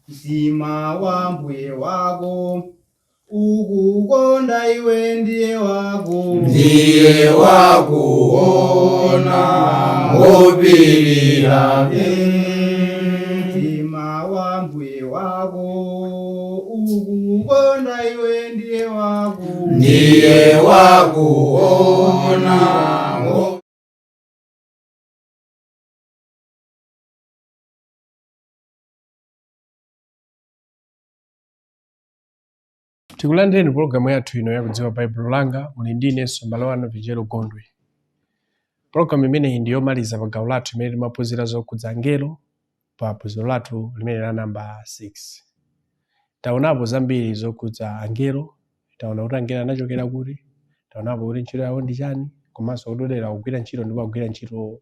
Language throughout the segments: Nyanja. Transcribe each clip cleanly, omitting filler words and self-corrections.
Mtima wa mbuye wako ukukonda iwe ndiye wako Ndiye wakuona ngopirira. Mtima wa mbuye wako ukukonda iwe ndiye wako Ndiye wakuona. Tikulandireni pologalamu yathu ino yakudziwa Baibulo Langa. Muli ndi inenso m'bale wanu Vijelo Gondwe. Pologalamu imeneyi ndi yomaliza pa gawo lathu imene timaphunzira zokhudza angelo pa phunziro lathu limene la namba 6. Taonapo zambiri zokhudza angelo, taona kuti angelo anachokera kuti, taonapo kuti ntchito yawo ndi chani, komanso kuti odera kugwira ntchito ndipo akugwira ntchito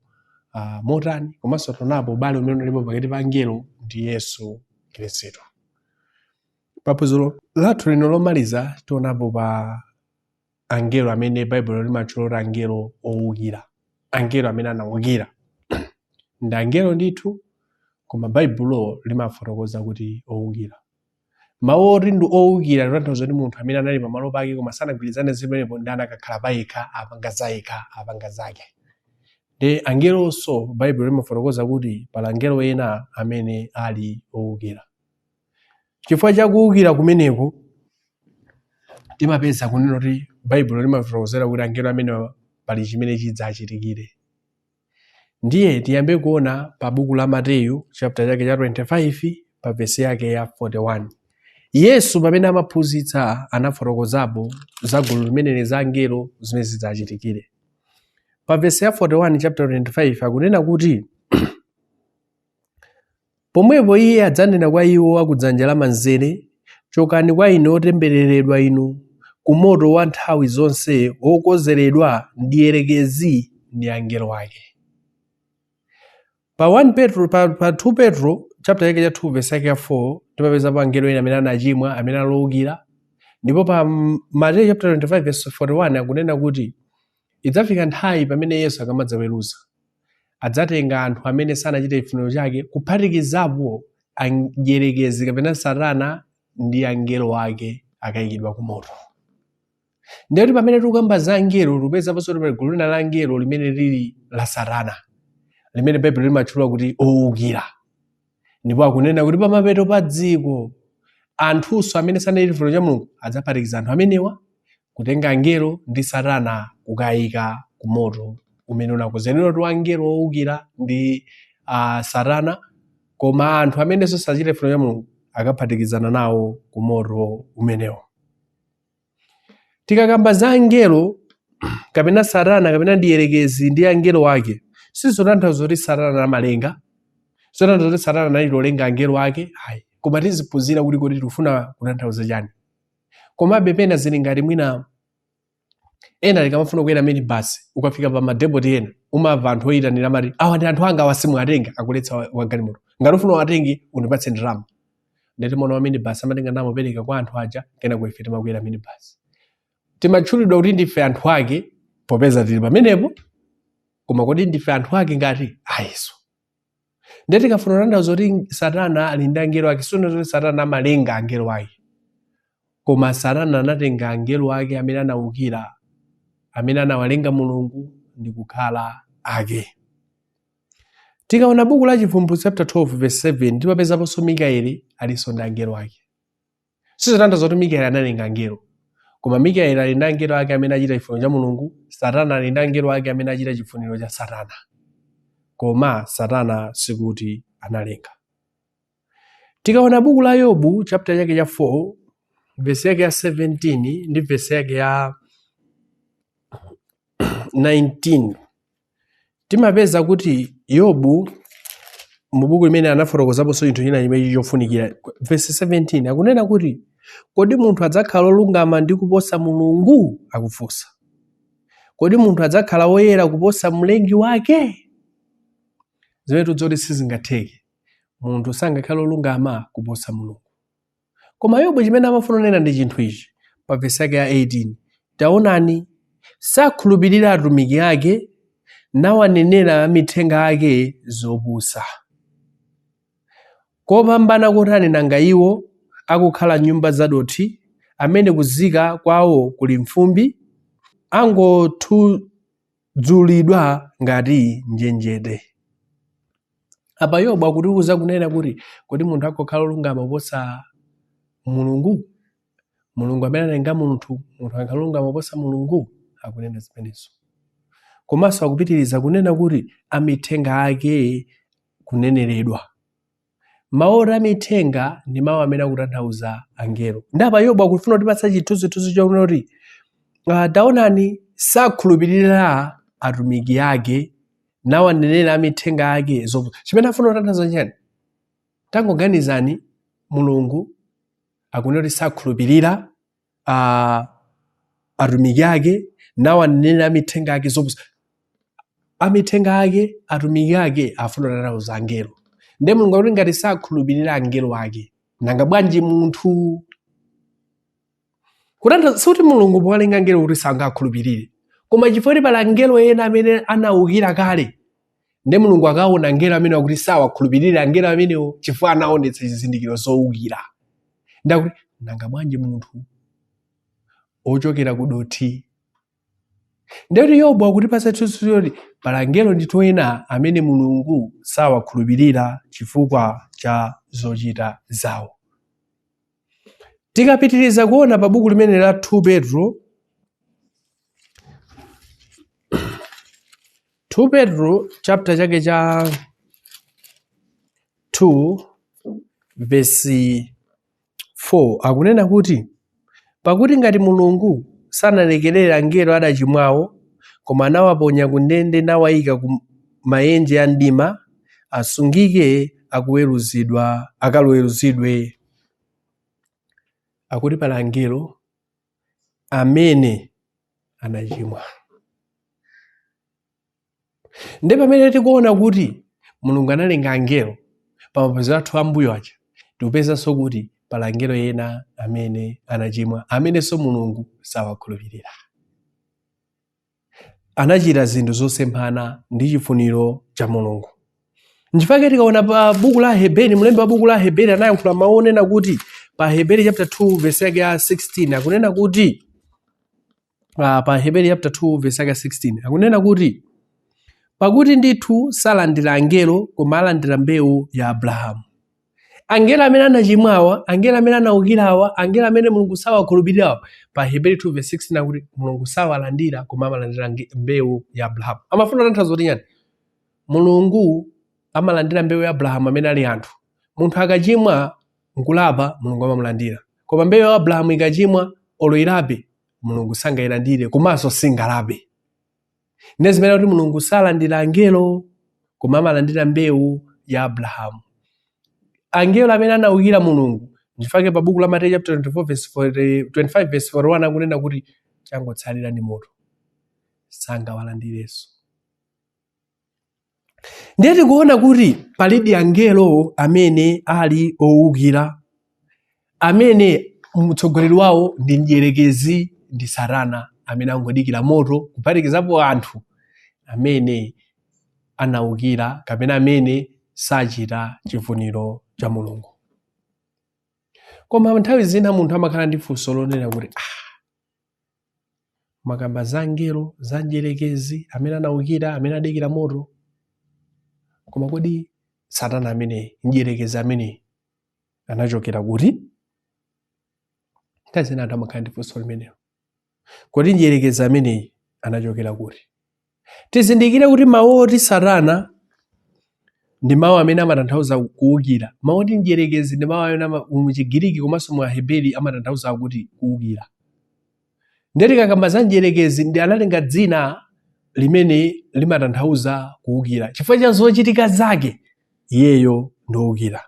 motani, komanso taonapo ubale umene unalipo pakati pa angelo ndi Yesu Khristu. Pa phunziro lathu lino lomaliza tionapo pa angelo amene Baibulo limatchula kuti angelo owukira, angelo amene anawukira. Ndi angelo ndithu, koma Baibulo limafotokoza kuti owukira. Mawu oti ndi owukira kutanthauza kuti munthu amene anali pamalo pake koma sanagwirizane zimenepo ndi anakakhala payekha, apanga zayekha, apanga zake. Ndi angelonso Baibulo limafotokoza kuti pali angelo ena amene ali owukira. Chifukwa cha kuwukira kumeneku timapeza kunena kuti Baibulo limafotokozera kuti angelo amenewa pali chimene chidzachitikire. Ndiye tiyambe kuona pa buku la Mateyu chapter chake cha 25 pa vesi yake ya 41. Yesu pamene amaphunzitsa anafotokozapo za gulu limeneli za angelo zimene zidzachitikire. Pa vesi ya 41 chapter 25 akunena kuti pomwepo iye adzanena kwa iwo akudzanja lamanzere, chokani kwa ine otembereredwa inu, ku moto wa nthawi zonse wokonzeredwa mdierekezi ndi angelo ake. Pa 1 Petro, pa 2 Petro chapter yake cha 2 verse yake ya 4 timapezapo angelo ena amene anachimwa, amene alowukira. Ndipo pa Mateyu chapter 25 verse 41 akunena kuti idzafika nthawi pamene Yesu akamadzaweruza adzatenga anthu amene sanachite chifuniro chake, kuphatikizapo mdierekezi kapena Satana ndi angelo ake, akayikidwa ku moto. Ndiye kuti pamene tikukamba za angelo tikupezaponso kuti pali gulu lina la angelo limene lili la Satana, limene Baibulo limatchula kuti owukira. Ndipo akunena kuti pamapeto pa dziko anthunso amene sanachite chifuniro cha Mulungu adzaphatikiza anthu amenewa, kutenga angelo ndi Satana kukayika ku moto umene unakonzedwa tu angelo owukira ndi Satana, koma anthu amenenso sachita chifuniro cha Mulungu akaphatikizana nawo ku moto umenewo. Tikakamba za angelo kapena Satana kapena mdierekezi ndi angelo ake, sizotanthauza kuti Satana amalenga, sizotanthauza kuti Satana anali olenga angelo ake, ayi. Koma tiziphunzira kuti kodi tikufuna kutanthauza chani. Komabe pena zili ngati mwina ena tikamafuna kukwera minibus, ukafika pa madepoti ena umamva anthu oyitanira amati awa ndi anthu anga, awa simuwatenga, akuletsa wa galimoto, ngati ufuna uwatenge undipatse ndalama. Ndeti mwana wa minibus amatenga ndalama kupereka kwa anthu aja, kenako ife timakwera minibus. Timatchulidwa kuti ndife anthu ake popeza tili pamenepo, koma kodi ndife anthu ake ngati ayiso? Ndiye tikafuna kutanthauza kuti Satana ali ndi angelo ake, sizoona kuti Satana amalenga angelo ake, koma Satana anatenga angelo ake amene anawukira, amene anawalenga Mulungu ndi kukhala ake. Tikaona buku la Chivumbulutso chapter 12 verse 7 timapezaponso Mikaeli alinso ndi angelo ake. Sizotanthauza kuti Mikaeli analenga angelo, koma Mikaeli ali ndi angelo ake amene achita chifuniro cha Mulungu, Satana ali ndi angelo ake amene achita chifuniro cha Satana. Koma Satana sikuti analenga. Tikaona buku la Yobu chapter chake cha 4 verse yake ya 17 ndi verse yake ya 19 timapeza kuti Yobu mu buku limene anafotokozaponso chinthu china chimene chofunikira. Verse 17 akunena kuti kodi munthu adzakhala olungama ndi kuposa Mulungu? Akufunsa. Kodi munthu adzakhala woyera kuposa mlengi wake? Zimene tikudziwa kuti sizingatheke. Munthu sangakhale olungama kuposa Mulungu. Koma Yobu chimene amafuna kunena ndi chinthu ichi pa vesi yake ya 18, taonani, sakhulupirira atumiki ake, nawanenera amithenga ake zopusa. Kopambana kotani nanga iwo akukhala m'nyumba zadothi, amene kuzika kwawo kuli m'fumbi, angothudzulidwa ngati njenjete. Apa Yobu akutiuza kunena kuti kodi munthu akukhala olungama kuposa Mulungu? Mulungu amene analenga munthu, munthu akakhala olungama kuposa Mulungu? Akunena zimenezo. Komanso akupitiriza kunena kuti amithenga ake kuneneredwa. Mawu oti amithenga ndi mawu amene akutanthauza angelo. Ndi apa Yobu akufuna kutipatsa chithunzithunzi chakunena kuti taonani, sakhulupirira atumiki ake nawanenera amithenga ake zopusa. Chimene afuna kutanthauza nchani? Tangoganizani, Mulungu akunena kuti sakhulupirira atumiki ake nawanenera amithenga ake zopusa. Amithenga ake, atumiki ake afuna kutanthauza angelo. Ndiye Mulungu akuti ngati sakhulupirira angelo ake, nanga bwanji munthu? Kutanthauza sikuti Mulungu powalenga angelo kuti sangakhulupirire, koma chifukwa kuti pali angelo ena amene anawukira kale, ndiye Mulungu akaona angelo amene akuti sawakhulupirira angelo amenewo chifukwa anaonetsa zizindikiro zowukira. Ndakuti nanga bwanji munthu ochokera ku dothi? Ndeti Yobu akutipatsa chithunzi choti pali angelo ndithu ena amene Mulungu sawakhulupirira chifukwa cha zochita zawo. Tikapitiriza kuona pa buku limene la 2 Petro, 2 Petro chapter chake cha 2 verse 4 akunena kuti pakuti ngati Mulungu sanalekerera angelo adachimwawo, koma anawaponya ku ndende nawayika ku maenje a mdima, asungike akuweruzidwa, akaweruzidwe. Akuti pali angelo amene anachimwa. Ndiye pamene tikuona kuti Mulungu analenga angelo pa maphunziro athu ambuyo aja, tikupezanso kuti pali angelo ena amene anachimwa, amenenso Mulungu sawakhulupirira. Anachita zinthu zosemphana ndi chifuniro cha Mulungu. Nchifukwa tikaona pa buku la Heberi, mlembi wa buku la Heberi anayankhula mawu onena kuti pa Heberi chapter 2 verse yake ya 16 akunena kuti pa Heberi chapter 2 verse yake ya 16 akunena kuti pakuti ndithu salandira angelo koma alandira mbewu ya Abrahamu. Angelo amene anachimwawa, angelo amene anaukirawa, angelo amene Mulungu sawakhulupirirawa, pa Heberi 2 verse 16 akuti Mulungu sawalandira koma amalandira mbewu ya Abrahamu. Amafuna kutanthauza kuti chani? Mulungu amalandira mbewu ya Abrahamu amene ali anthu. Munthu akachimwa nkulapa, Mulungu amamulandira. Koma mbewu ya Abrahamu ikachimwa olo ilape, Mulungu sangayilandire komanso singalape. Ndiye zimene kuti Mulungu salandira angelo koma amalandira mbewu ya Abrahamu. Angelo amene anawukira Mulungu, nchifukwa pa buku la Mateyu chapter 24 verse 40, 25 verse 41 akunena kuti changotsalira ndi moto, sangawalandirenso. Ndiye tikuona kuti palidi angelo amene ali owukira, amene mtsogoleri wawo ndi mdierekezi ndi Satana, amene angodikira moto, kuphatikizapo anthu amene anawukira kapena amene sachita chifuniro cha Mulungu. Koma nthawi zina munthu amakhala ndi funso lonena kuti makamba za angelo, za mdierekezi amene anawukira, amene adikira moto, koma kodi Satana ameneyi, mdierekezi ameneyi anachokera kuti? Nthawi zina anthu amakhala ndi funso limenelo, kodi mdierekezi ameneyi anachokera kuti? Tizindikire kuti mawu oti Satana ndi mawu amene amatanthauza kuwukira. Mawu oti mdierekezi ndi mawu amene mu Chigiriki komanso mu Aheberi amatanthauza kuti kuwukira. Ndiye tikakamba za mdierekezi, ndi analenga dzina limene limatanthauza kuwukira chifukwa cha zochitika zake, iyeyo ndi wowukira.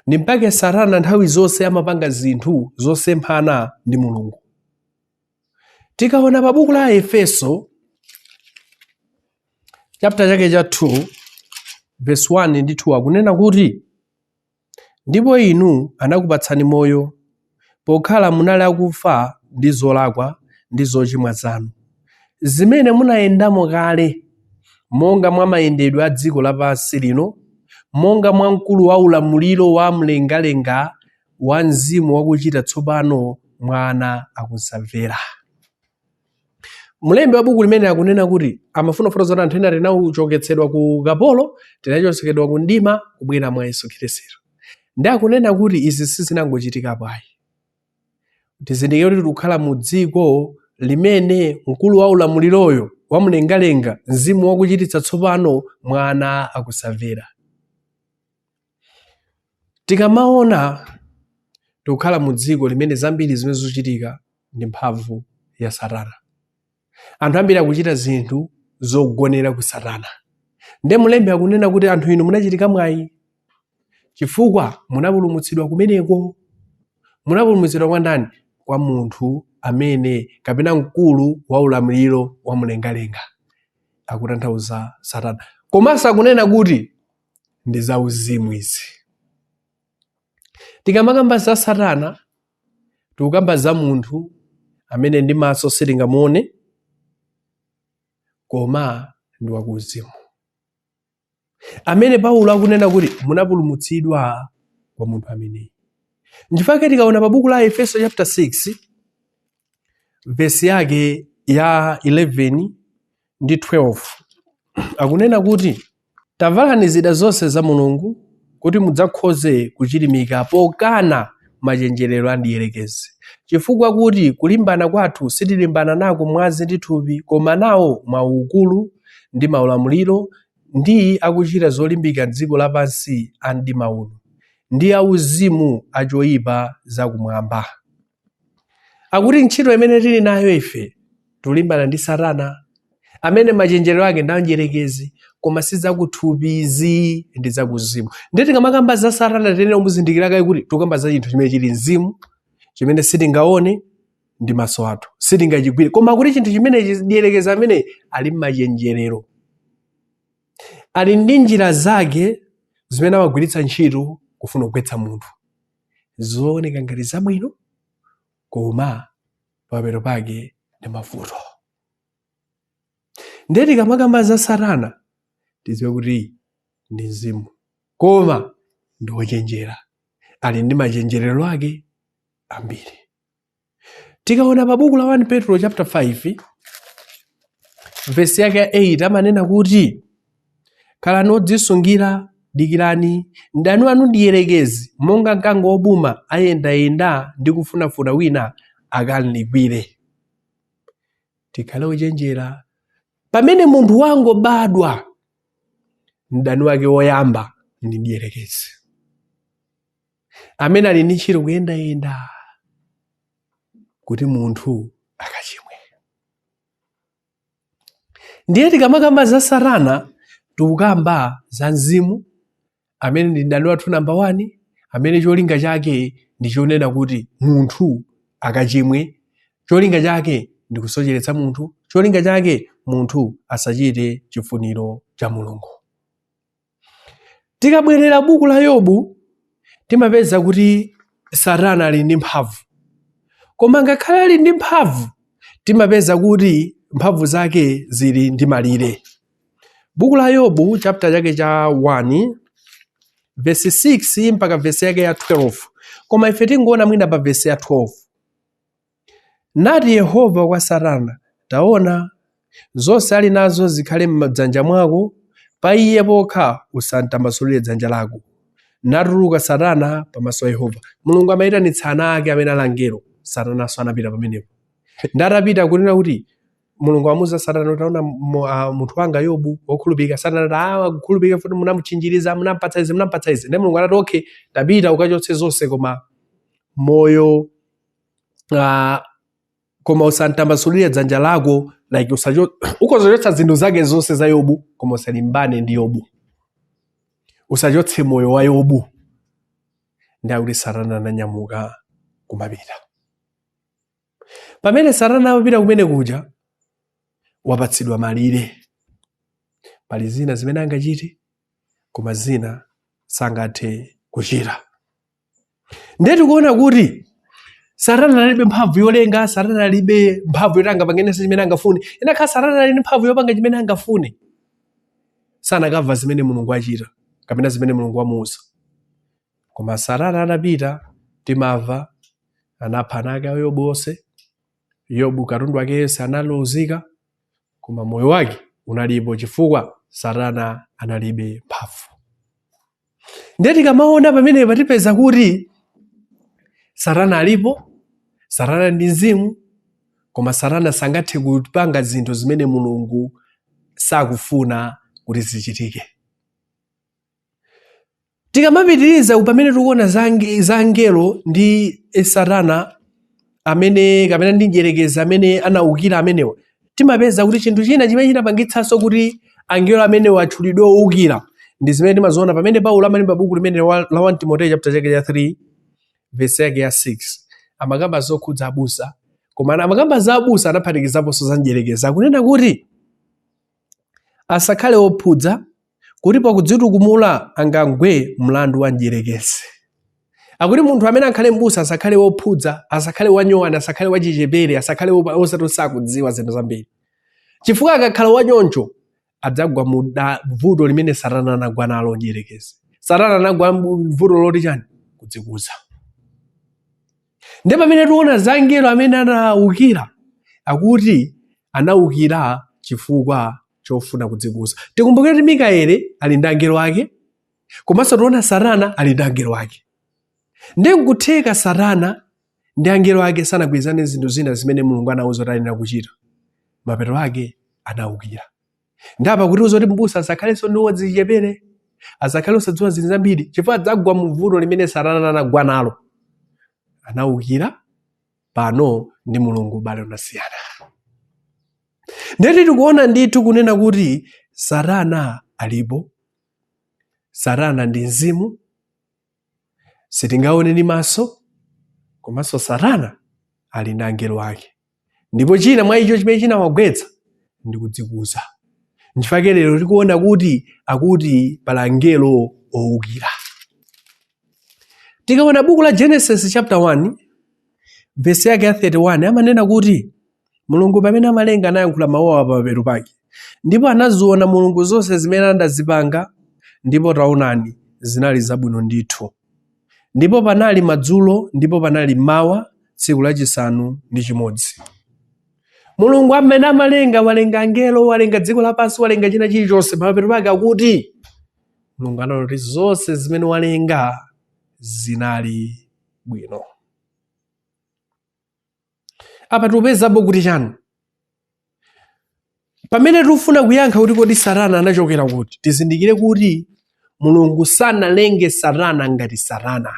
Ndi mpake Satana nthawi zonse amapanga zinthu zosemphana ndi Mulungu. Tikaona pa buku la Efeso chapter chake cha 2 verse 1 ndi 2 akunena kuti ndipo inu anakupatsani moyo pokhala munali akufa ndi zolakwa ndi zochimwa zanu, zimene munayendamo kale monga mwa mayendedwe a dziko lapansi lino, Monga mwa mkulu wa ulamuliro wa mlengalenga wa mzimu wakuchita tsopano mwa ana akusamvera. Mlembi wa buku limene akunena kuti amafuna kufotokoza kuti anthu ena tinachoketsedwa ku ukapolo, tinachotsedwa ku mdima kubwera mwa Yesu Khristu. Ndi akunena kuti izi sizinangochitikapo ayi. Tizindikire kuti tikukhala mu dziko limene mkulu wa ulamuliroyo wa mlengalenga, mzimu wakuchititsa tsopano mwa ana akusamvera. Tikamaona tikukhala mu dziko limene zambiri zimene zikuchitika ndi mphamvu ya Satana. Anthu ambiri akuchita zinthu zogonera ku Satana. Nde mlembi akunena kuti anthu inu munachitika mwayi chifukwa munapulumutsidwa kumeneko. Munapulumutsidwa kwa ndani? Kwa munthu amene kapena mkulu wa ulamuliro wa mlengalenga, akutanthauza Satana. Komanso akunena kuti ndi zauzimu izi. Tikamakamba za Satana tikukamba za munthu amene ndi maso sitingamuone koma ndi wakuuzimu, amene Paulo akunena kuti munapulumutsidwa kwa munthu ameneyi. Nchifukwa tikaona pa buku la Efeso chapter 6 vesi yake ya 11 ndi 12 akunena kuti tavalani zida zonse za Mulungu kuti mudzakhoze kuchilimika pokana machenjerero a mdierekezi, chifukwa kuti kulimbana kwathu sitilimbana nako mwazi ndi thupi, koma nawo maukulu ndi maulamuliro ndi akuchita zolimbika m'dziko lapansi a mdima uno, ndi auzimu achoipa zakumwamba. Akuti ntchito imene tili nayo ife tulimbana ndi Satana amene machenjerero ake ndi amdierekezi, koma si zakuthupizi ndi zakuzimu. Ndiye tikamakamba za Satana tiyenera kumuzindikira kaye kuti tikukamba za chinthu chimene chili mzimu, chimene sitingaone ndi maso athu, sitingachigwire, koma kuti chinthu chimenechi mdierekezi amene ali mmachenjerero, ali ndi njira zake zimene amagwiritsa ntchito kufuna kugwetsa munthu, zooneka ngati zabwino koma pamapeto pake ndi mavuto. Ndiye tikamakamba za Satana tidziwe kuti ndi mzimu, koma ndi wochenjera, ali ndi machenjerero ake ambiri. Tikaona pa buku la 1 Petro chapter 5 vesi yake ya 8 amanena kuti khalani odzisungira, dikirani, mdani wanu mdierekezi monga mkango wobuma ayendayenda ndi kufunafuna wina akamlikwire. Tikhale ochenjera. Pamene munthu wangobadwa, mdani wake woyamba ndi mdierekezi amene ali ndi ntchito kuyendayenda kuti munthu akachimwe. Ndiye tikamakamba za Satana tikukamba za mzimu amene ndi mdani wathu namba 1, amene cholinga chake ndi chonena kuti munthu akachimwe, cholinga chake ndi kusocheretsa munthu, cholinga chake munthu asachite chifuniro cha Mulungu. Tikabwerera buku la Yobu timapeza kuti Satana ali ndi mphamvu, koma ngakhale ali ndi mphamvu timapeza kuti mphamvu zake zili ndi malire. Buku la Yobu chapter chake cha 1 verse 6 mpaka verse yake ya 12, koma ife tingoona mwina pa verse ya 12. Nati Yehova kwa Satana, taona, zonse ali nazo zikhale m'dzanja mwako, pa iye pokha usamtambasulire dzanja lako. Natuluka Satana pamaso pa Yehova. Mulungu amayitanitsa ana ake amene ali angelo, Satananso anapita pamenepo. Ndatapita kunena kuti Mulungu amuza Satana kuti taona munthu wanga Yobu wokhulupirika. Satana anati ah, kukhulupirika futi munamutchinjiriza, munampatsa izi, munampatsa izi. Ndiye Mulungu anati okay, tapita ukachotse zonse koma moyo koma usamtambasulire dzanja lako, like ukozochotsa zinthu zake zonse za Yobu, koma usalimbane ndi Yobu, usachotse moyo wa Yobu. Ndiye akuti Satana ananyamuka kumapita. Pamene Satana amapita kumene kuja, wapatsidwa malire. Pali zina zimene angachite, koma zina sangathe kuchita. Ndiye tikuona kuti Satana alibe mphamvu yolenga, Satana alibe mphamvu yoti angapangenso chimene angafune. Inakhala Satana ali ndi mphamvu yopanga chimene angafune, sanakamva zimene Mulungu achita. kapena zimene Mulungu wamuuza. Koma Satana anapita, timamva anapha ana ake a Yobu onse. Yobu katundu wake yense analuzika, koma moyo wake unalipo chifukwa Satana analibe mphamvu. Ndiye tikamaona pamenepa tipeza kuti Satana alipo, Satana ndi mzimu, koma Satana sangathe kupanga zinthu zimene Mulungu sakufuna kuti zichitike. Tikamapitiriza pamene tikuona za angelo ndi Satana amene kapena ndi mdierekezi amene anaukira amenewa, timapeza kuti chinthu china chimene chinapangitsanso kuti angelo amenewa atchulidwe oukira ndi zimene timaziona pamene Paulo amalemba buku limene la 1 Timoteyo chapter chake cha 3 verse yake ya 6. Amakamba zokhudza abusa, koma amakamba za abusa anaphatikizaponso za mdierekezi, akunena kuti asakhale ophunzira kuti pakudzitukumula angagwe mlandu wa mdierekezi. Akuti munthu amene akhale m'busa asakhale wophunzira, asakhale wanyowani, asakhale wachichepere, asakhale osati sakudziwa zinthu zambiri, chifukwa akakhala wachoncho adzagwa mu vuto limene Satana anagwa nalo mdierekezi. Satana anagwa mu vuto loti chani? Kudzikuza. Ndiye pamene tiona za angelo amene anaukira, akuti anaukira chifukwa chofuna kudzikuza. Tikumbukire kuti Mikaeli ali ndi angelo ake, komanso tiona Satana ali ndi angelo ake. Ndiye nkutheka Satana ndi angelo ake sanagwirizane zinthu zina zimene Mulungu anawuza kuti ayenera kuchita, mapeto ake anaukira. Ndi apa kutiuza kuti mbusa asakhalenso ndi wodzichepere, asakhale osadziwa zinthu zambiri, chifukwa adzagwa mu vuto limene Satana anagwa nalo. Anaukira pano ndi Mulungu ubale unasiyana. Ndiye tikuona ndithu kunena kuti Satana alipo, Satana ndi mzimu, sitingaone ndi maso, komanso Satana ali ndi angelo ake. Ndipo china mwa icho chimene chinawagwetsa ndi kudzikuza. Nchifukwa lero tikuona kuti akuti pali angelo owukira. Tikaona buku la Genesis chapter 1 verse yake ya 31 amanena kuti Mulungu pamene amalenga anayankhula mawu awa pamapeto pake, ndipo anaziona Mulungu zonse zimene anazipanga, ndipo taonani, zinali zabwino ndithu. Ndipo panali madzulo ndipo panali mmawa, tsiku lachisanu ndi chimodzi. Mulungu amene amalenga, walenga angelo, walenga dziko lapansi, walenga china chilichonse, pamapeto pake akuti Mulungu anaona kuti zonse zimene walenga zinali bwino. Apa tikupezapo kuti chani? Pamene tikufuna kuyankha kuti kodi Satana anachokera kuti, tizindikire kuti Mulungu sanalenge Satana ngati Satana.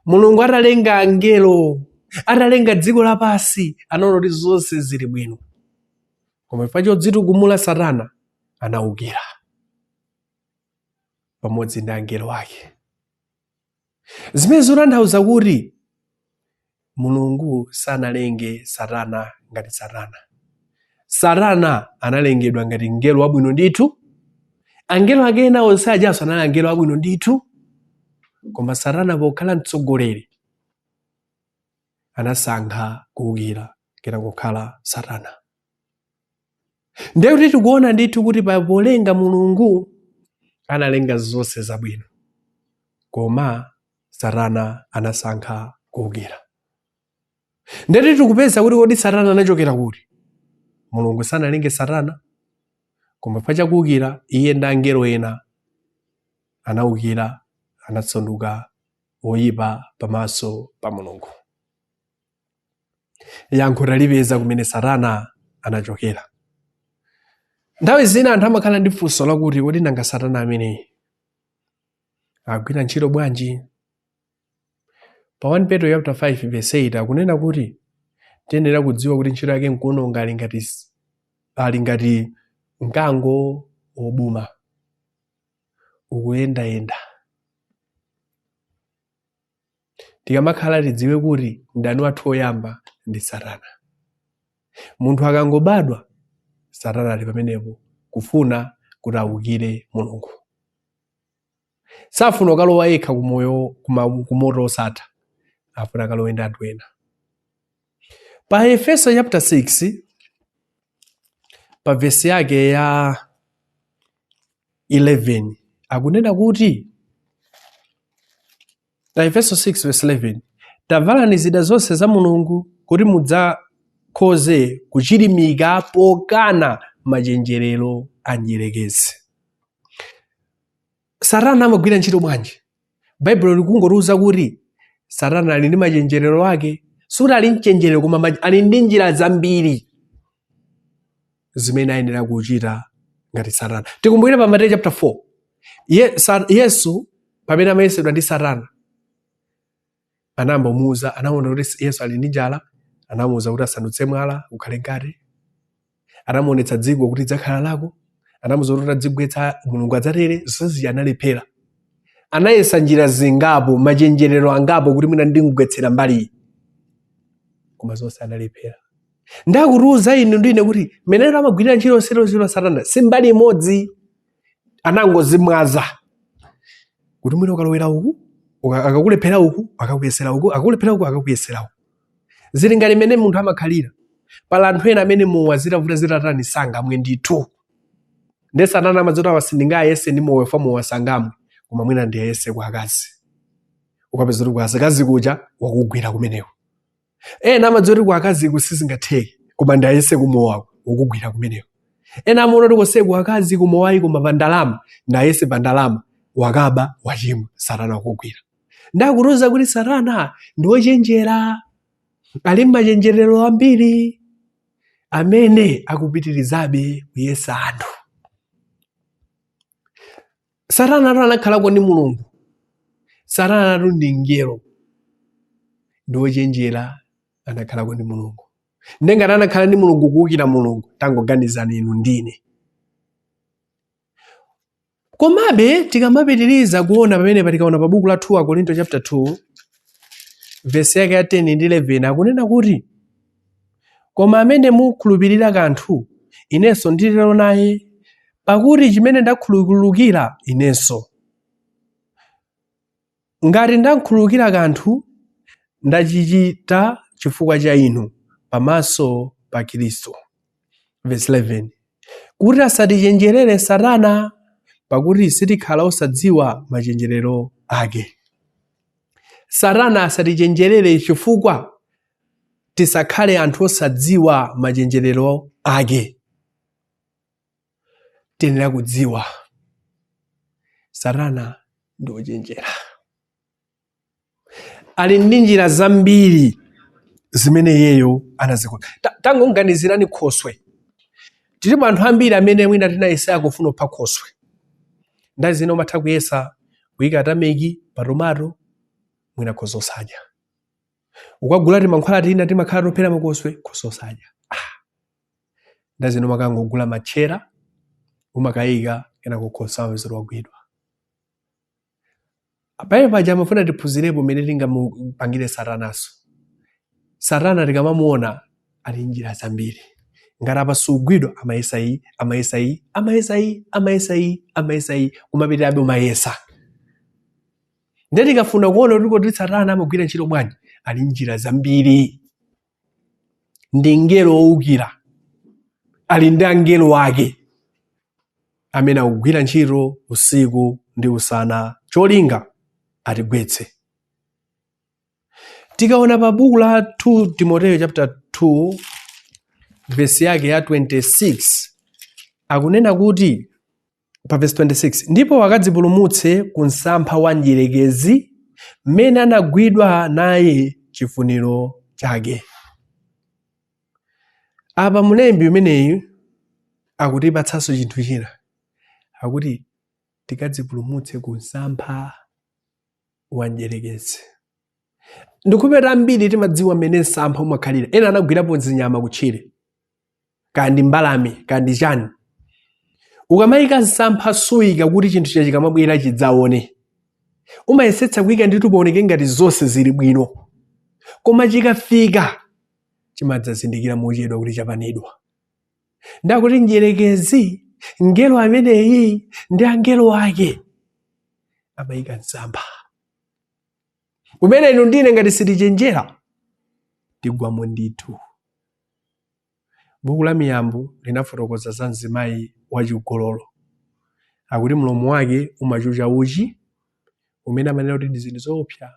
Mulungu atalenga angelo, atalenga dziko lapansi, anaona kuti zonse zili bwino. Koma chifukwa chodzitukumula Satana anaukira pamodzi ndi angelo ake. Zimene zikutanthauza kuti Mulungu sanalenge Satana ngati Satana. Satana analengedwa ngati mngelo wabwino ndithu. Angelo ake ena onse ajanso anali angelo abwino ndithu. Koma Satana pokhala mtsogoleri anasankha kuwukira kena kukhala Satana. Ndiye kuti tikuona ndithu kuti polenga Mulungu analenga zonse zabwino, koma Satana anasankha kuwukira. Ndiye kuti tikupeza kuti kodi Satana anachokera kuti? Mulungu sanalenge Satana, koma chifukwa chakuwukira iye ndi angelo ena anawukira, anasanduka oyipa pamaso pa Mulungu. Yankho talipeza kumene Satana anachokera. Nthawi zina anthu amakhala ndi funso lakuti kodi nanga Satana ameneyi agwira ntchito bwanji? Pa 1 Petro chapter 5 verse 8 akunena kuti tiyenera kudziwa kuti ntchito yake nkuononga, ali ngati mkango wobuma ukuyendayenda. Tikamakhala tidziwe kuti mdani wathu woyamba ndi Satana. Munthu akangobadwa, Satana ali pamenepo kufuna kuti awukire Mulungu. Safuna kukalowa yekha kumoyo kumoto osatha, afuna akalowe ndi anthu ena. Pa Efeso chapter 6 pa vesi yake ya 11 akunena kuti, Aefeso 6 verse 11, tavalani zida zonse za Mulungu kuti mudzakhoze kuchilimika pokana machenjerero a mdierekezi. Satana amagwira ntchito bwanji? Baibulo likungotiuza kuti Satana ali ndi machenjerero ake. Sikuti ali mchenjerero, koma ali ndi njira zambiri zimene ayenera kuchita ngati Satana. Tikumbukire pa Mateyu chapter 4, Yesu pamene amayesedwa ndi Satana, anambomuuza, anaona kuti Yesu ali ndi njala, anamuuza kuti asandutse mwala ukhale mkate, anamuonetsa dziko kuti lidzakhala lako, anamuuza kuti utadzigwetsa Mulungu adzatere. Zonse zija analephera. Anayesa njira zingapo, machenjerero angapo, kuti mwina ndimgwetsera mbali, koma zonse analephera. Ndakutiuza inu ndine kuti mmene amagwirira ntchito ntchito Satana si mbali imodzi, anangozimwaza kuti mwina ukalowera uku, akakulephera uku, akakuyesera uku, akakulephera uku, akakuyesera uku. Zili ngati mmene munthu amakhalira. Pala anthu ena amene mowa zitavuta zitatani sangamwe ndithu. Nde Satana amadziwa kuti awa sindingayese ndi mowa, fa mowa sangamwe, koma mwina ndiyese kwa akazi. Ukapeza kuti kwa akazi kuja wakugwira kumeneko. Ena amadziwa kuti kwa akaziku sizingatheke, koma ndayese kumowako, wakugwira kumeneko. Ena amaona kuti konse kwa akazi kumowayi, koma pa ndalama ndayese pa ndalama, wakaba, wachimwa, Satana wakugwira. Ndakutiuza kuti Satana ndi wochenjera, ali mmachenjerero ambiri amene akupitirizabe kuyesa anthu. Satana atu anakhalako ndi Mulungu. Satana atu ndi mngelo, ndi wochenjera, anakhalako ndi Mulungu. Ndiye ngati anakhala ndi Mulungu kuwukira Mulungu, tangoganizani inu ndine. Komabe tikamapitiriza kuona pamene tikaona pa buku la 2 Akorinto chapter 2 vesi yake ya 10 ndi 11, akunena kuti, koma amene mukhulupirira kanthu, inenso nditero naye, pakuti chimene ndakhululukira inenso, ngati ndakhululukira kanthu, ndachichita chifukwa cha inu pamaso pa Khristu. Verse 11, kuti asatichenjerere Satana, pakuti sitikhala osadziwa machenjerero ake. Satana asatichenjerere chifukwa tisakhale anthu osadziwa machenjerero ake. Tiyenera kudziwa Satana ndi wochenjera, ali ndi njira zambiri zimene iyeyo anazikonza. Tangoganizirani khoswe. Tilipo anthu ambiri amene mwina tinayesera kufuna kupha khoswe. Nthawi zina umatha kuyesa kuyika tameki pa tomato, mwina khoswe osadya. Ukagula timankhwala tina timakhala tophera makoswe, khoswe osadya. Nthawi zina umakangogula matchera umakayika, kenako khoswe amapeza wagwidwa. Pamene paja amafuna tiphunzirepo mmene tingamupangire Satanaso. Satana tikamamuona ali njira zambiri. Ngati apa sugwidwa, amayesa iyi, amayesa iyi, amayesa iyi, amayesa iyi, amayesa iyi, kumapitirabe umayesa. Ndiye tikafuna kuona kuti kodi Satana amagwira ntchito bwanji, ali njira zambiri. Ndi mngelo wowukira, ali ndi angelo ake amene akugwira ntchito usiku ndi usana, cholinga atigwetse. Tikaona pa buku la 2 Timoteyo chapter 2 vesi yake ya 26, akunena kuti pa vesi 26, ndipo akadzipulumutse ku msampha wa mdierekezi mmene anagwidwa naye chifuniro chake. Apa mlembi umeneyu akutipatsanso chinthu china, akuti tikadzipulumutse ku msampha wa mdierekezi. Ndikupeta ambiri timadziwa mmene msampha umakhalira. Ena anagwirapo zinyama kutchire, kaya ndi mbalame, kaya ndi chani. Ukamayika msampha suyika kuti chinthu cha chikamabwera chidzaone, umayesetsa kuyika ndithu paoneke ngati zonse zili bwino, koma chikafika chimadzazindikira mochedwa kuti chapanidwa. Ndakuti mdierekezi, mngelo ameneyi ndi angelo ake amayika msampha umene inu ndine ngati sitichenjera tigwamo ndithu. Buku la Miyambo linafotokoza za mzimayi wachigololo. Akuti mlomo wake umachucha uchi umene amanena kuti ndi zinthu zoopsa.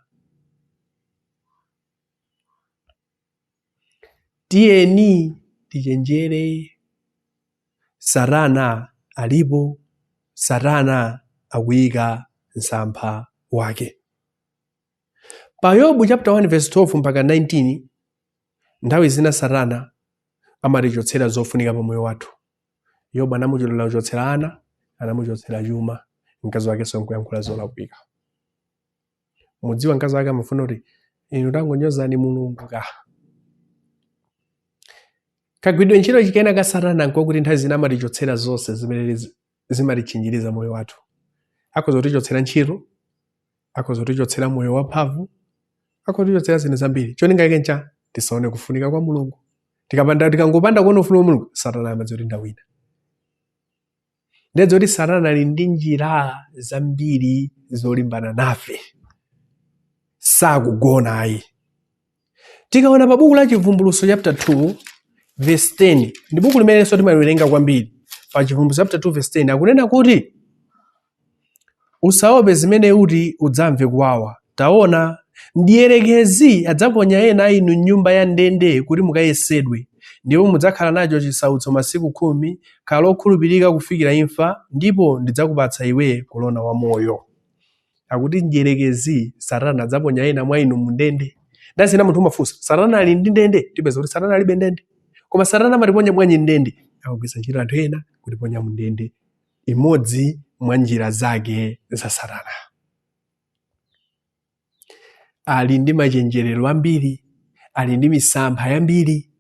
Tiyeni tichenjere, Satana alipo, Satana akuyika msampha wake. Pa Yobu chapter 1 verse 12 mpaka 19, nthawi zina Satana amatichotsera zofunika pa moyo wathu. Yobu anamuchotsera ana, anamuchotsera chuma, mkazi wakenso nkuyankhula zolakwika. Mudziwa mkazi wake amafuna kuti inu tangonyozani Mulungu ka. Kagwiridwe ntchito kena ka Satana nkokuti nthawi zina amatichotsera zonse zimene zimatitchinjiriza moyo wathu. Akhoza kutichotsera ntchito, akhoza kutichotsera moyo wamphamvu, akhoza kutichotsera zinthu zambiri. Cholinga chake ncha tisaone kufunika kwa Mulungu. Tikangopanda kuona kufunika kwa Mulungu, Satana amadziwa kuti ndawina. Ndiye kuti Satana ali ndi njira zambiri zolimbana nafe, sakugona ayi. Tikaona pa buku la Chivumbulutso chapter 2 verse 10, ndi buku limenenso timaliwerenga kwambiri. Pa Chivumbulutso chapter 2 verse 10 akunena kuti, usaope zimene uti udzamve kuwawa. Taona, mdierekezi adzaponya ena a inu m'nyumba ya ndende kuti mukayesedwe, ndipo mudzakhala nacho chisautso masiku 10. Khala okhulupirika kufikira imfa, ndipo ndidzakupatsa iwe korona wa moyo. Akuti mdierekezi Satana adzaponya ena mwa inu mundende. Nthawi zina munthu umafunsa, Satana ali ndi ndende? Tipeza kuti Satana alibe ndende. Koma Satana amatiponya bwanji ndende? Akugwiritsa ntchito anthu ena kutiponya mundende, imodzi mwa njira zake za Satana. Ali ndi machenjerero ambiri, ali ndi misampha yambiri.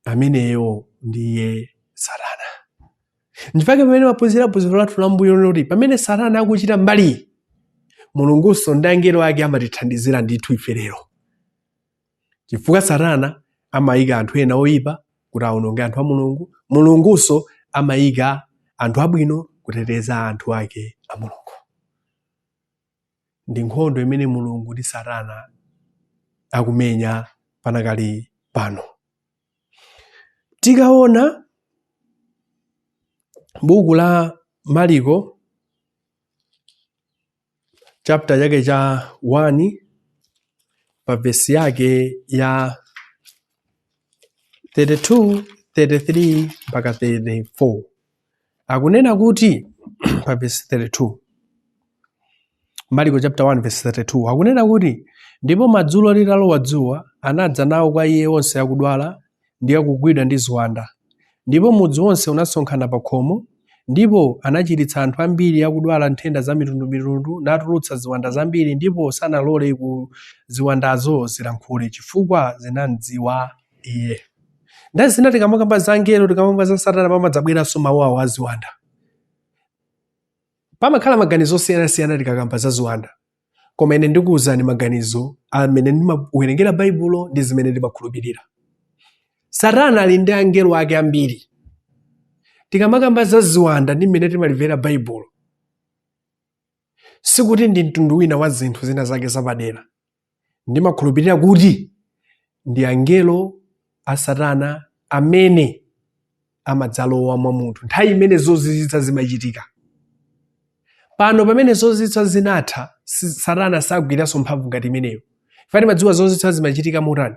Ameneyo ndiye Satana. Nchifukwa pamene timaphunzira phunziro lathu la mbuyo loti pamene Satana akuchita mbali, Mulungunso ndi angelo ake amatithandizira ndithu ife lero, chifukwa Satana amayika anthu ena oyipa kuti awononge anthu a Mulungu. Mulungunso amayika anthu abwino kuteteza anthu ake a Mulungu. Ndi nkhondo imene Mulungu ndi Satana akumenya panakali pano. Tikaona buku la Mariko chapter chake cha 1 pa vesi yake ya 32, 33 mpaka 34, akunena kuti pa vesi 32, Mariko chapter 1 verse 32, akunena kuti, ndipo madzulo litalowa dzuwa, anadza nawo kwa iye onse akudwala ndi akugwidwa ndi ziwanda, ndipo mudzi wonse unasonkhana pa khomo. Ndipo anachiritsa anthu ambiri akudwala nthenda za mitundumitundu, natulutsa ziwanda zambiri, ndipo sanalole ku ziwandazo zilankhule, chifukwa zinamdziwa iye. Nthawi zina tikamakamba za angelo, tikamakamba za Satana, pamadzabweranso mawu awo a ziwanda. Pamakhala maganizo osiyanasiyana tikakamba za ziwanda, koma ine ndikuwuzani maganizo amene ndimawerengera Baibulo ndi zimene ndimakhulupirira. Satana ali ndi angelo ake ambiri. Tikamakamba za ziwanda ndi mmene timalimvera Baibulo, sikuti ndi mtundu wina wa zinthu zina zake zapadera. Ndimakhulupirira kuti ndi angelo a Satana amene amadzalowa mwa munthu nthawi imene zozizwitsa zimachitika. Pano pamene zozizwitsa zinatha, Satana sagwiranso mphamvu ngati imeneyo. Ife timadziwa zozizwitsa zimachitika motani.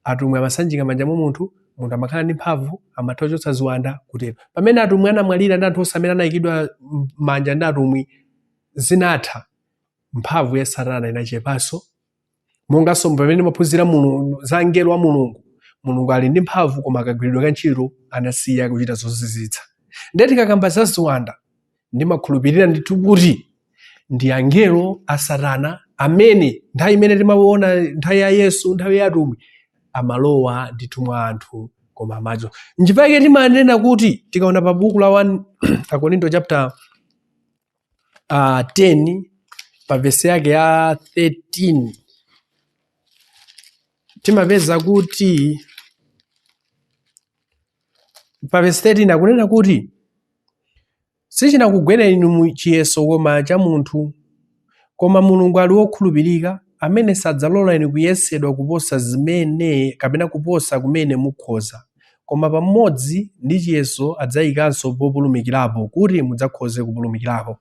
Atumwi amasanjika manja mwa munthu, munthu amakhala ndi mphamvu, amatha kuchotsa ziwanda, kutero. Pamene atumwi anamwalira ndi anthu onse amene anayikidwa manja ndi atumwi, zinatha, mphamvu ya Satana inachepanso. Monganso pamene timaphunzira za angelo a Mulungu, Mulungu ali ndi mphamvu koma kagwiridwe ka ntchito anasiya kuchita zozizwitsa. Ndiye tikakamba za ziwanda, ndimakhulupirira ndithu kuti ndi angelo a Satana amene nthawi imene timaona nthawi ya Yesu, nthawi ya atumwi, amalowa ndithu mwa anthu koma amacho. Nchifukwa chake timanena kuti tikaona pa buku la 1 Akorinto chapter 10 pa vesi yake ya 13, timapeza kuti pa vesi 13 akunena kuti, sichinakugwereni inu chiyeso koma cha munthu, koma Mulungu ali wokhulupirika, amene sadzalola inu kuyesedwa kuposa zimene kapena kuposa kumene mukhoza, Koma pamodzi ndi chiyeso adzayikanso populumikirapo, kuti mudzakhoze kupulumikirapo.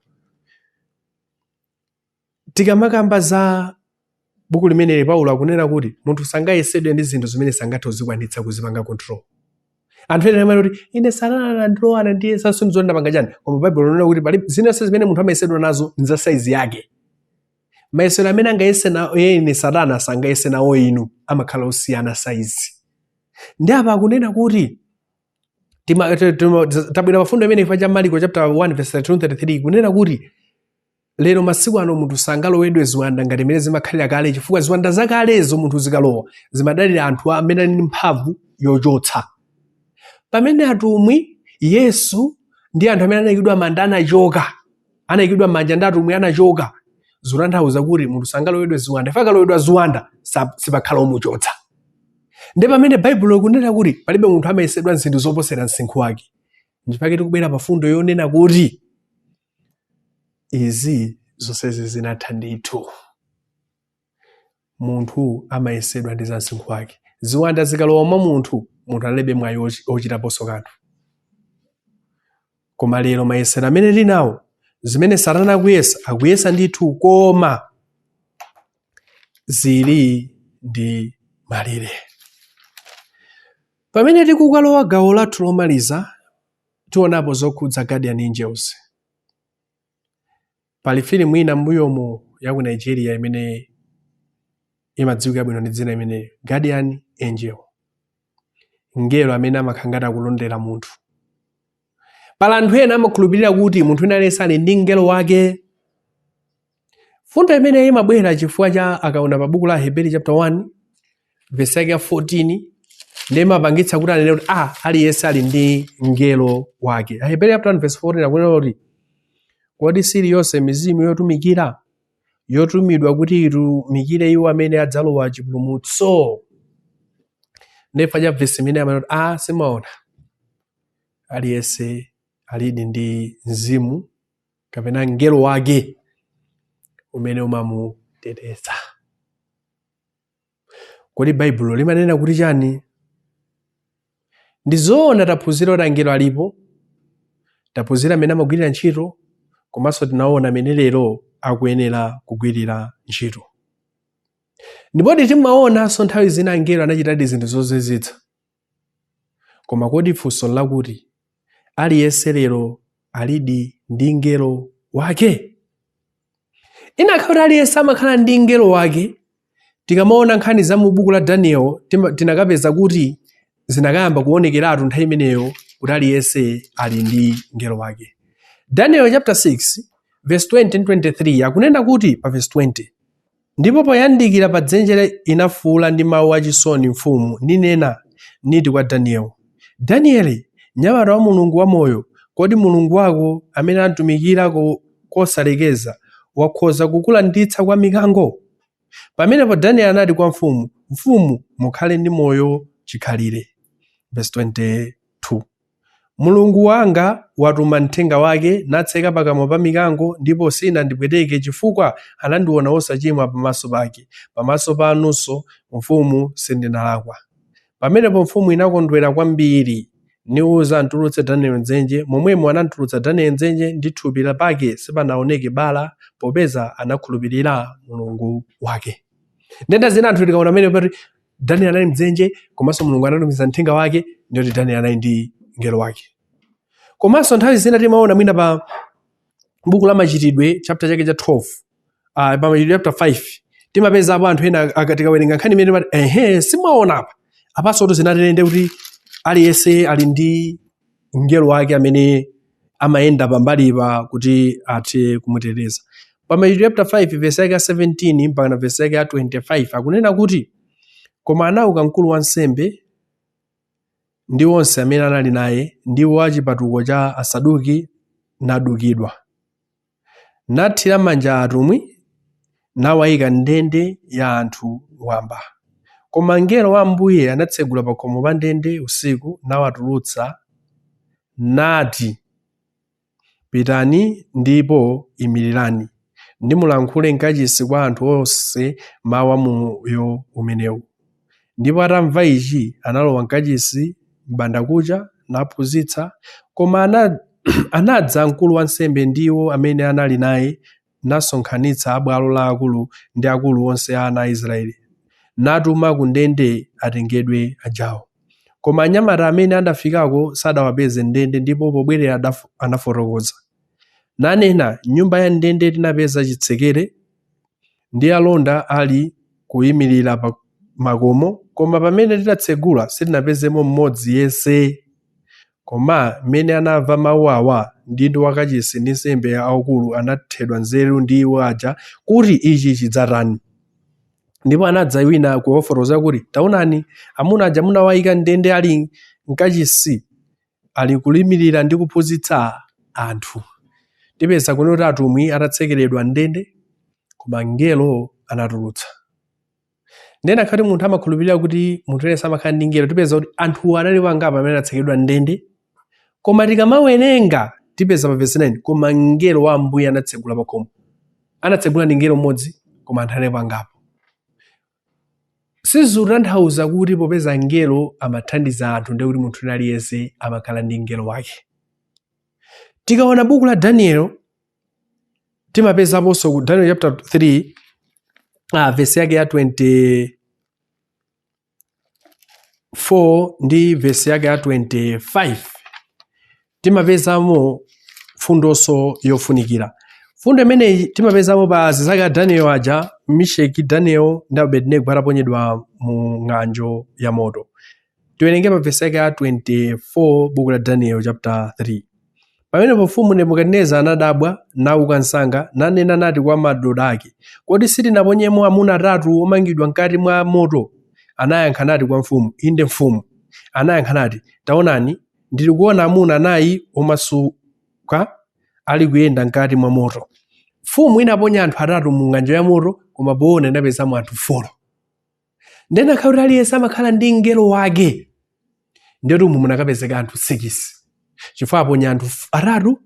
Tikamakamba za buku limeneli, Paulo akunena kuti munthu sangayesedwe ndi zinthu zimene sangathe kuzikwanitsa kuzipanga control. Anthu ena amati kuti ine Satana anandilowa, anandiyesa, sindidziwa ndapanga chani. Koma Baibulo linena kuti pali zinanso zimene munthu amayesedwa nazo ndi za saizi yake. Mayesero amene angayese nawo ine Satana sangayese nawo inu, amakhala osiyana saizi. Ndi apa akunena kuti tabwera pafundo imene ifa cha Mariko chapter 1 verse 32 33, kunena kuti lero masiku ano munthu sangalowedwe ziwanda ngati imene zimakhalira kale, chifukwa ziwanda zakalezo munthu zikalowa zimadalira anthu amene ali ndi mphamvu yochotsa. Pamene atumwi, Yesu ndi anthu amene anayikidwa manda anachoka, anayikidwa manja ndi atumwi anachoka, zikutanthauza kuti munthu sangalowedwe ziwanda. Ife akalowedwa ziwanda sipakhala omuchotsa. Ndi pamene Baibulo likunena kuti palibe munthu amayesedwa zinthu zoposera msinkhu wake. Nchifukwa tikubwera pa fundo yonena kuti izi zonsezi zinatha ndithu. Munthu amayesedwa ndi za msinkhu wake. Ziwanda zikalowa mwa munthu, munthu analibe mwayi ochitaponso kanthu. Koma lero mayesero amene tinawo, zimene Satana akuyesa, akuyesa ndithu, koma zili ndi malire. Pamene tikukalowa gawo lathu lomaliza, tionapo zokhudza guardian angels. Pali filimu ina m'mbuyomu ya ku Nigeria imene imadziwika bwino ndi dzina imeneyo, Guardian Angel, mngelo amene amakhala ngati akulondera munthu. Pali anthu ena amakhulupirira kuti munthu wina aliyense ali ndi mngelo wake. Fundo imene imabwera chifukwa cha akaona pa buku la Aheberi chapter 1 verse yake ya 14, ndiye imapangitsa kuti anene kuti aliyense ali ndi mngelo wake. Aheberi chapter 1 verse 14 akunena kuti kodi sili yonse mizimu yotumikira, yotumidwa kuti itumikire iwo amene adzalowa chipulumutso? Ndiye cha verse imene amanena kuti simaona aliyense alidi ndi mzimu kapena mngelo wake umene umamuteteza. Kodi Baibulo limanena kuti chani? Ndi zoona taphunzira kuti angelo alipo, taphunzira amene amagwirira ntchito, komanso tinaona amene lero akuyenera kugwirira ntchito. Ndipo timaonanso nthawi zina angelo anachitadi zinthu zozizwitsa. Koma kodi funso lakuti aliyense lero alidi ndi mngelo wake? Inakhala kuti aliyense amakhala ndi mngelo wake, tikamaona nkhani za mu buku la Daniel tinakapeza kuti zinakayamba kuonekeratu nthawi imeneyo kuti aliyense ali ndi mngelo wake. Daniel chapter 6 verse 20 and 23 akunena kuti pa verse 20, ndipo poyandikira pa dzenjere inafuula ndi mawu achisoni mfumu, ninena, niti kwa Daniel, Danieli, mnyamata wa Mulungu wamoyo, kodi Mulungu wako amene amtumikira kosalekeza wakhoza kukulanditsa kwa mikango? Pamenepo Daniel anati kwa mfumu, Mfumu, mukhale ndi moyo chikhalire. Verse 22, Mulungu wanga watuma mthenga wake, natseka pakamwa pa mikango, ndipo sinandipweteke, chifukwa anandiona wosachimwa pamaso pake, pamaso panunso, mfumu, sindinalakwa. Pamenepo mfumu inakondwera kwambiri, niuza amtulutse Daniel m'dzenje. Momwemo anamtulutsa Daniel m'dzenje, ndi thupi pake sipanaoneke bala, popeza anakhulupirira Mulungu wake. Ndenda zina anthu tikaona pamene pati Daniel anali mdzenje, komanso Mulungu anatumiza mthenga wake, ndiyoti Daniel anali ndi mngelo wake. Komanso nthawi zina timaona mwina pa buku la Machitidwe chapter chake cha 12, pa Machitidwe chapter 5, timapezapo anthu ena tikawerenga nkhani imene timati ehe, simaona apa apanso kuti zinatere kuti aliyense ali ndi mngelo wake amene amayenda pambalipa kuti athe kumuteteza. Pa Machitidwe chapter 5 verse yake ya 17 mpaka na verse yake ya 25 akunena kuti koma anauka mkulu wa nsembe ndi onse amene anali naye, ndiwo a chipatuko cha Asaduki, nadukidwa, nathira manja atumwi, nawayika m'ndende ya anthu wamba. Koma mngelo wa Ambuye anatsegula pakhomo pa ndende usiku, nawatulutsa, nati, Pitani ndipo imirirani, nimulankhule m'kachisi kwa anthu onse mawu a moyo umenewu. Ndipo atamva ichi, analowa m'kachisi m'bandakucha, naphunzitsa. Koma anadza mkulu wa ansembe ndi iwo amene anali naye, nasonkhanitsa a bwalo la akulu ndi akulu onse a ana a Israele, natuma ku ndende atengedwe ajawo. Koma anyamata amene adafikako sadawapeze m'ndende, ndipo pobwerera anafotokoza, nanena, M'nyumba ya ndende tinapeza chitsekere, ndi alonda ali kuimirira pa makomo, koma pamene tinatsegula sitinapezemo mmodzi yense. Koma mmene anamva mawu awa, mdindo wa kachisi ndi ansembe aakulu anathedwa nzeru ndi iwo aja, kuti ichi chidzatani? Ndipo anadza wina kuwafotokozera kuti, Taonani, amuna aja munawaika m'ndende ali m'kachisi, alikuimirira ndi kuphunzitsa anthu. Tipeza kunena kuti atumwi atatsekeredwa m'ndende, koma mngelo anatulutsa. Ndiye ngakhale munthu amakhulupirira kuti munthu aliyense amakhala ndi mngelo, tipeza kuti anthuwo analipo angapo amene anatsekeredwa m'ndende, koma tikamawerenga tipeza pa vesi 9, koma mngelo wa Ambuye anatsegula pakhomo. Anatsegula ndi mngelo mmodzi, koma anthu analipo angapo. Sizikutanthauza kuti popeza mngelo amathandiza anthu ndiye kuti munthu wina aliyense amakhala ndi mngelo wake. Tikaona buku la Daniel timapezaponso ku Daniel chapter 3 vesi yake ya 24 ndi vesi yake ya 25 timapezamo fundonso yofunikira. Fundo imeneyi timapezamo pa azinzake a Daniel aja, Misheki, Daniel ndi Abednego ataponyedwa mu ng'anjo ya moto. Tiwerenge pa vesi yake ya 24 buku la Daniel chapter 3. Pamenepo mfumu Nebukadinezara anadabwa, nauka msanga, nanena nati kwa madoda ake, Kodi sitinaponyemo amuna atatu omangidwa mkati mwa moto? Anayankha nati kwa mfumu, Inde mfumu. Anayankha nati, Taonani, ndilikuona amuna anayi omasuka ali kuyenda mkati mwa moto. Mfumu inaponya anthu atatu mu ng'anjo ya moto, koma poona inapezamo anthu folo. Ndiye ngakhale kuti aliyense amakhala ndi mngelo wake, ndiye umu munakapezeka anthu 6, chifukwa aponya anthu atatu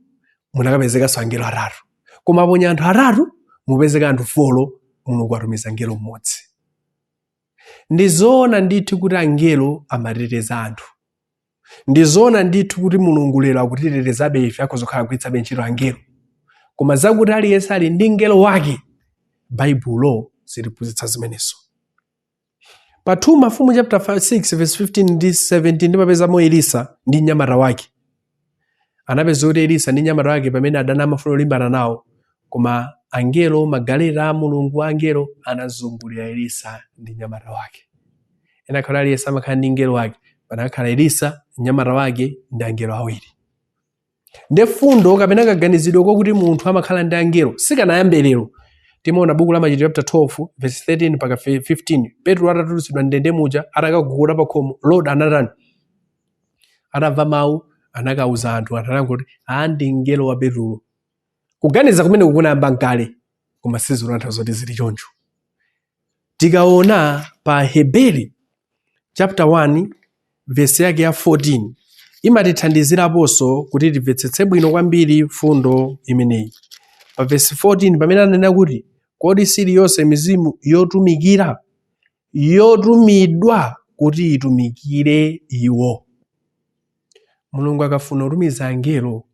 munakapezekanso angelo atatu, koma aponya anthu atatu mupezeka anthu folo, Mulungu atumiza mngelo mmodzi. Ndi zoona ndithu kuti angelo amateteza anthu. Ndi zoona ndithu kuti Mulungu lero akutitetezabe ife, akhoza kukhala akugwiritsabe ntchito angelo. Koma zakuti aliyense ali ndi mngelo wake, Baibulo siliphunzitsa zimenezo. Pa 2 Mafumu chapter 6 verse 15 ndi 17 timapezamo Elisa ndi mnyamata wake. Anapeza kuti Elisa ndi mnyamata wake pamene adani amafuna kulimbana nawo, koma angelo, magaleta a Mulungu angelo anazungulira Elisa ndi mnyamata wake. Akanakhala aliyense amakhala ndi mngelo wake, panakhala Elisa, mnyamata wake ndi angelo awiri. Nde fundo kapena kaganizidwe kokuti munthu amakhala ndi angelo sikanayambe lero. Timaona buku la Machitidwe chapter 12 verse 13 mpaka 15, Petro atatulutsidwa m'ndende muja, atakagogoda pa khomo, Rhoda anatani? Atamva mawu anakauza anthu, anthu anangoti a ndi mngelo wa Petro. Kuganiza kumeneku kunayamba nkale, koma sizikutanthauza kuti zili choncho. Tikaona pa Heberi chapter 1 vesi yake ya 14 imatithandiziraponso kuti timvetsetse bwino kwambiri fundo imeneyi. Pa vesi 14 pamene ananena kuti kodi sili yonse mizimu yotumikira yotumidwa kuti itumikire iwo. Mulungu akafuna kutumiza angelo,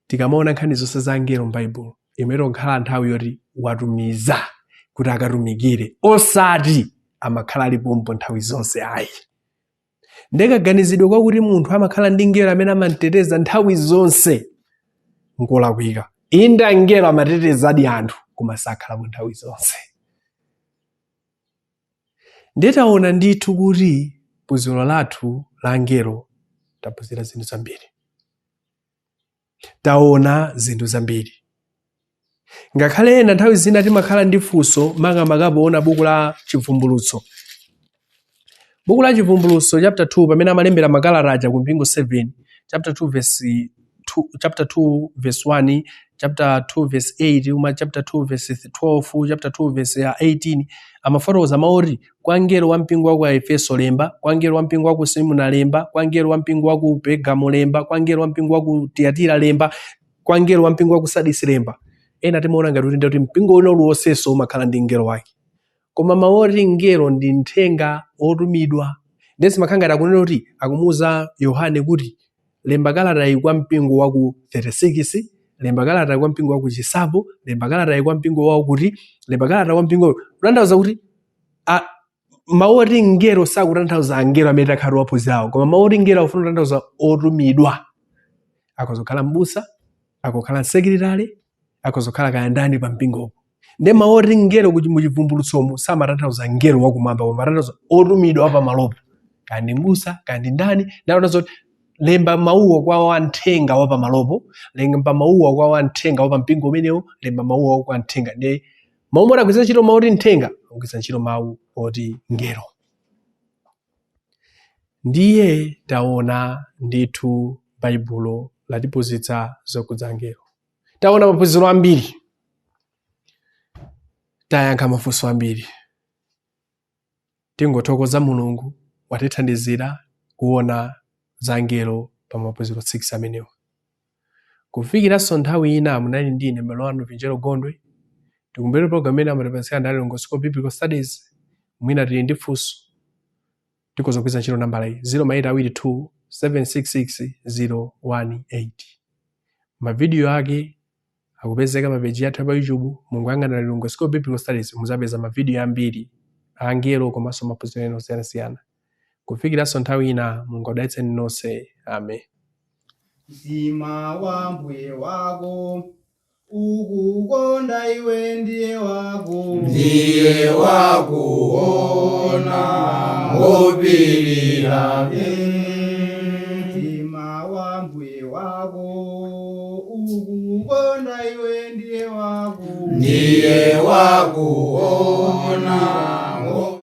tikamaona nkhani zonse za angelo m'Baibulo, imayenera kukhala nthawi yoti watumiza kuti akatumikire, osati amakhala alipompo nthawi zonse ayi. Ndiye kaganizidwe kwakuti munthu amakhala ndi mngelo amene amamteteza nthawi zonse nkolakwika. Inde angelo amatetezadi anthu, koma sakhalapo nthawi zonse. Ndiye taona ndithu kuti phunziro lathu la angelo taphunzira zinthu zambiri. Taona zinthu zambiri. Ngakhale ena nthawi zina timakhala ndi funso makamaka poona buku la Chivumbulutso. Buku la Chivumbulutso chapter 2 pamene amalembera makalata aja ku mpingo 7, chapter 2 verse 2, chapter 2 verse 1, chapter 2 verse 8, uma chapter 2 verse 12, chapter 2 verse 18, amafotokoza mawu oti kwa mngelo wa mpingo wa ku Efeso lemba, kwa mngelo wa mpingo wa ku Simuna lemba, kwa mngelo wa mpingo wa ku Pergamo lemba, kwa mngelo wa mpingo wa ku Tiyatira lemba, kwa mngelo wa mpingo wa ku Sadisi lemba. Ena timaona ngati kuti ndikuti mpingo wina uliwonsenso umakhala ndi mngelo wake. Koma mawu oti mngelo ndi mthenga wotumidwa. Ndiye zimakhala ngati akunena kuti akumuwuza Yohane kuti lemba kalatayi kwa mpingo wa ku 36, lemba kalatayi kwa mpingo wa ku Chisapo, lemba kalatayi kwa mpingo wa kuti, lemba kalata kwa mpingo, kutanthauza kuti mawu oti mngelo sakutanthauza angelo amene takhala tiwaphunzirawo, koma mawu oti mngelo akufuna kutanthauza otumidwa. Akhoza kukhala m'busa, akhoza kukhala msekretary, akhoza kukhala kaya ndani pa mpingopo. Ndiye mawu oti mngelo kuti muchivumbulutsomo samatanthauza mngelo wakumwamba, koma amatanthauza otumidwa pamalopo, kaya ndi m'busa, kaya ndi ndani. Ndatanthauza kuti lemba mawuwo kwa wamthenga wa pamalopo, lemba mawuwo kwa wamthenga wa pampingo umenewo, lemba mawuwo kwa mthenga. Ndiye mawu omwe agwiritsa ntchito mawu oti mthenga, agwiritsa ntchito mawu oti mngelo. Ndiye taona ndithu Baibulo latiphunzitsa zokhudza angelo. Taona maphunziro ambiri, tayankha mafunso ambiri. Tingothokoza Mulungu watithandizira kuona za angelo pa maphunziro 6 amenewa. Kufikiranso nthawi ina, munali ndi ine m'bale wanu Vinjero Gondwe. Tikumbukire program imene amatipatsira ndi Lilongwe School of Biblical Studies. Mwina tili ndi funso, tikhoza kugwiritsa ntchito nambala iyi 0 766 018. Mavidiyo ake akupezeka pa peji yathu ya pa YouTube. Mungoyang'ana Lilongwe School of Biblical Studies, muzapeza mavidiyo ambiri a angelo komanso maphunziro ena osiyanasiyana. Kufikiranso nthawi ina, Mulungu akudalitseni nonse. Amen. Mtima wa mbuye wako ukukonda iwe ndiye wako. Ndiye wakuona wopirira. Mtima wa mbuye wako ukukonda iwe ndiye wako. Ndiye wakuona.